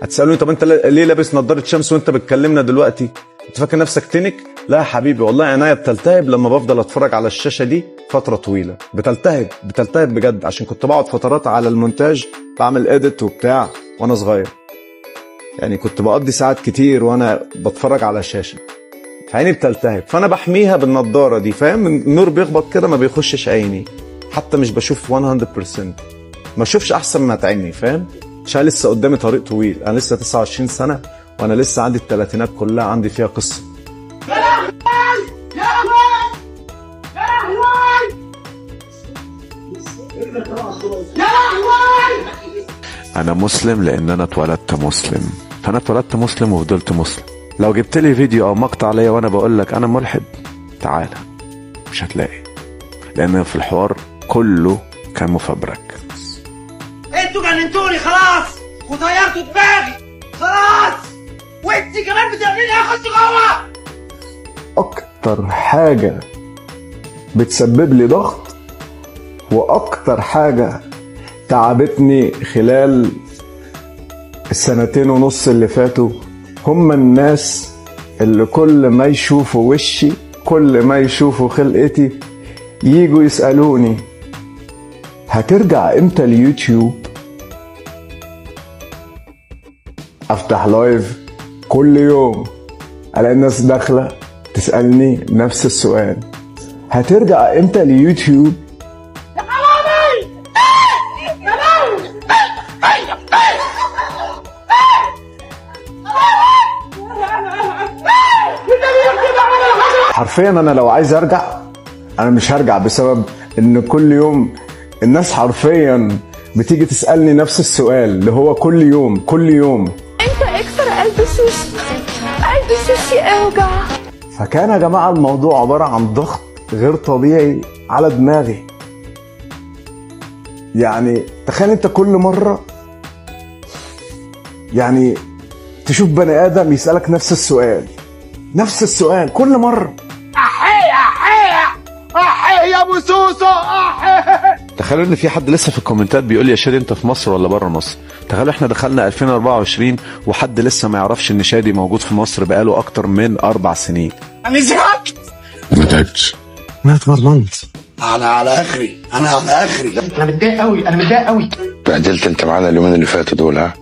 هتسالوني طب انت ليه لابس نظاره شمس وانت بتكلمنا دلوقتي؟ انت فاكر نفسك تنك؟ لا يا حبيبي والله عينيا بتلتهب لما بفضل اتفرج على الشاشة دي فترة طويلة، بتلتهب بجد، عشان كنت بقعد فترات على المونتاج بعمل edit وبتاع وانا صغير، يعني كنت بقضي ساعات كتير وانا بتفرج على الشاشة، عيني بتلتهب، فانا بحميها بالنضاره دي، فاهم؟ النور بيخبط كده ما بيخشش عيني، حتى مش بشوف 100%، ما اشوفش احسن ما تعيني، فاهم؟ عشان لسه قدامي طريق طويل، انا لسه 29 سنة وانا لسه عندي الثلاثينات كلها عندي فيها قصة. يا لهوي يا لهوي يا لهوي. انا مسلم لان انا اتولدت مسلم، فانا اتولدت مسلم وفضلت مسلم. لو جبت لي فيديو او مقطع ليا وانا بقول لك انا ملحد، تعالى، مش هتلاقي، لان في الحوار كله كان مفبرك. انتوا جننتوني خلاص وطيرتوا دماغي خلاص، وانت كمان بتعملي ايه؟ خش جوه. اكتر حاجة بتسبب لي ضغط واكتر حاجة تعبتني خلال السنتين ونص اللي فاتوا هم الناس اللي كل ما يشوفوا وشي، كل ما يشوفوا خلقتي، ييجوا يسألوني هترجع امتى اليوتيوب؟ افتح live كل يوم الاقي الناس داخله تسألني نفس السؤال، هترجع امتى اليوتيوب؟ يا حرامي! يا لهوي! حرفيا انا لو عايز ارجع انا مش هرجع، بسبب ان كل يوم الناس حرفيا بتيجي تسألني نفس السؤال اللي هو كل يوم كل يوم. انت اكسر قلب سوسي، قلب سوسي اوجع. فكان يا جماعة الموضوع عبارة عن ضغط غير طبيعي على دماغي. يعني تخيل انت كل مرة يعني تشوف بني آدم يسألك نفس السؤال، نفس السؤال كل مرة. احي احي احي يا ابو سوسو احي. تخيلوا ان في حد لسه في الكومنتات بيقول لي يا شادي انت في مصر ولا بره مصر؟ تخيلوا احنا دخلنا 2024 وحد لسه ما يعرفش ان شادي موجود في مصر بقاله اكتر من 4 سنين. انا زهقت، ما تعبتش، انا اتمرنت، انا على اخري، انا على اخري، انا متضايق قوي، انا متضايق قوي. بهدلت انت معانا اليومين اللي فاتوا دول. ها